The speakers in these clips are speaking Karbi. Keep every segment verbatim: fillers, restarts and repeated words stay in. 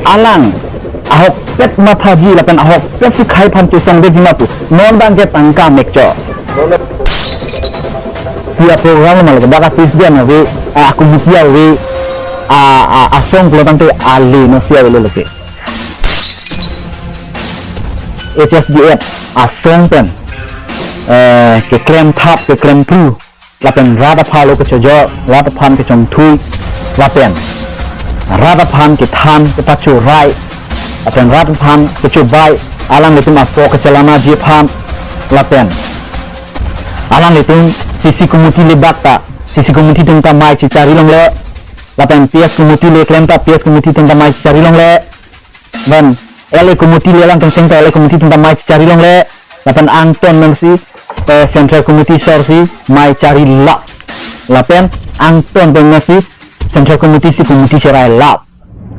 Alang ahokpet mathaji lapen ahokpet si khei aphan chesongdetji ma pu. Non abang ke tangka mekcho. Si a-program lo ma lake, dak a-president ave, a-committee ave, a, a, asong pulo tangte ale no si avelo lake. H S D F asong pen, eh, keklem thap, keklem pru, lapen rat aphan lo kechojor, rat aphan kechongthui, lapen rat aphan kethan, kepachorai, lapen rat aphan kechobai, alanglitum apo kechelanaji aphan, lapen alanglitum C C committee le bak ta, C C committee atum ta mei chechari longle, lapen P S committee le klem ta, P S committee atum ta mei chechari longle, lapen L A committee le alang tongseng ta, L A committee atum ta mei chechari longle, lapen angton nangsi, eh, central committee asor si mei chari lap, lapen angton pen nangsi central committee si committee cherai lap,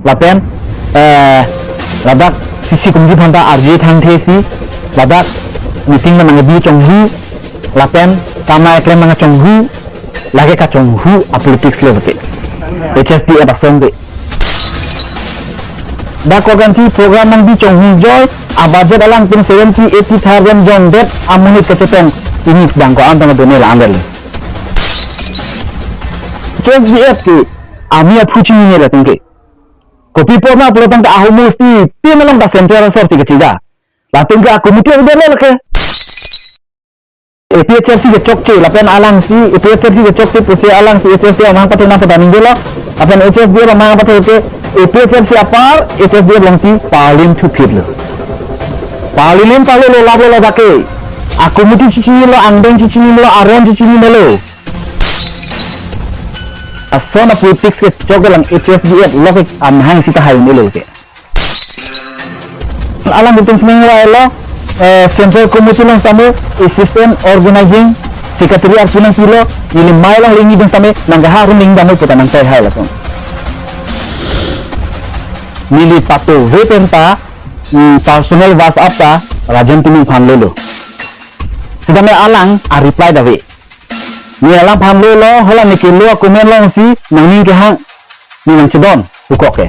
lapen, eh, ladak C C committee aphan ta arju thangthe si, ladak meeting nangkebi chonghu, lapen kam nangkeklem nangkachonghu, lake kachonghu a-politics le pulote H S D F asong ke. Dak Korkanthi program nangbi chonghu joi, a-budget alangtum seventy, eighty thousand jongdet amonit kachetong, ini bang ko-an tang done la-an le. H S D F ke, ami aphu chinine latum ke. Kopi apot ma pulo tangte ahormu si, pin along ta central asor si kachida. Latum ke a-committee ave lo lake. A P H L C kechokche, lapen alangsi, A P H L C kechokche pusi alangsi H S D F amang pathe nangpathan ningjelo, lapen H S D F amang pathe ke, A P H L C apar, H S D F along si parlin thuphit lo. Parlin parlo lo lap lo lo dak ke. A-committee chechinilo, angdeng chechinilo, aron chechinilo. Ason a-politics kechok ke lang H S D F lo ke amahang sita hai un'elo ke. Alangtum si ningrai lo, eh, Central Committee along tame Assistant Organizing Secretary arpu nangpilo, neli mei along lingni dong tame nangkehang arum ling dam pu ta nangtai hai latum. Neli patu ve pen ta, hmm, personal WhatsApp ta Rajen Timung aphan lolo. Sitame alang a-reply ta ave. Ne alangphan lolo, hala ne kelo a-comment along si nangning kehang, ne nangchedon, hukok ke.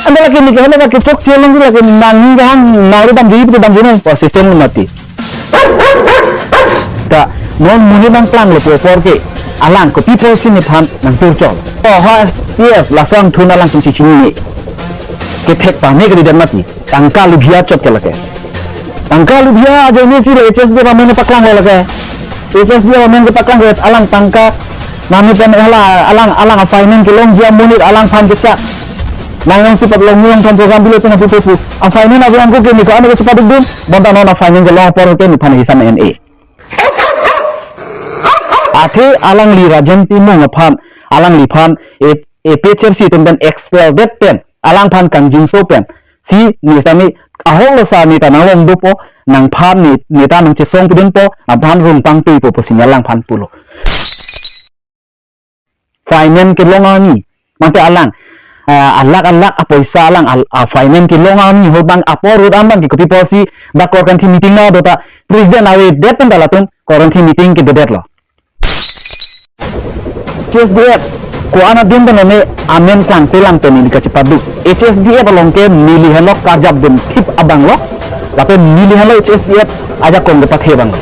Anta lake ne ke hala lake chokche along lake nangning kehang, nangli damji, ipu damji nang, po system mati. Ta, non monit nangplang lo po apor ke, alang kopi apotsi nephan nangtur chol. Oh, ha, yes, laso angthun alangtum si chinine. Kethek pame kalidet mati. Tangka lubhia chot ke lake. Tangka lubhia ajoine si le H S D F amen paklang lo lake. H S D F amen kepaklang ke alang tangka nami pen hala alang, alang a-finance kelongji amonit alangphan kechak. Nang nang si patlong niyong thom program bilo tena pupu. A-finance ave angko ke ne ko-an ke chepadukdun. Bonta non a-finance kelong apor ke nephan hisam N A. Athe alangli Rajen Timung aphan, alangliphan, A-, A P H L C atum pen expel det pen, alangphan kangjinso pen, si ne sami ahok lo sa ne ta nanglong dopo, nangphan ne, ne ta nangchesong pidunpo, nangphan rung pangtuipo pusi ne alangphan pulo. Finance kelong arni, mate alang, ah, alak alak apoisa alang, al-, a-finance kelong arni, hobang apor rut ambang ke kopi apotsi, dak Korkanthi meeting na dota, president avedet pen ta latum, Korkanthi meeting kedodet lo. H S D F, ko-an adin pen ne amen klang pelang pen neli kachepaduk. H S D F along ke neli henlo karjap dun thip abang lo. Lapen neli henlo H S D F ajakong kepathe abang lo.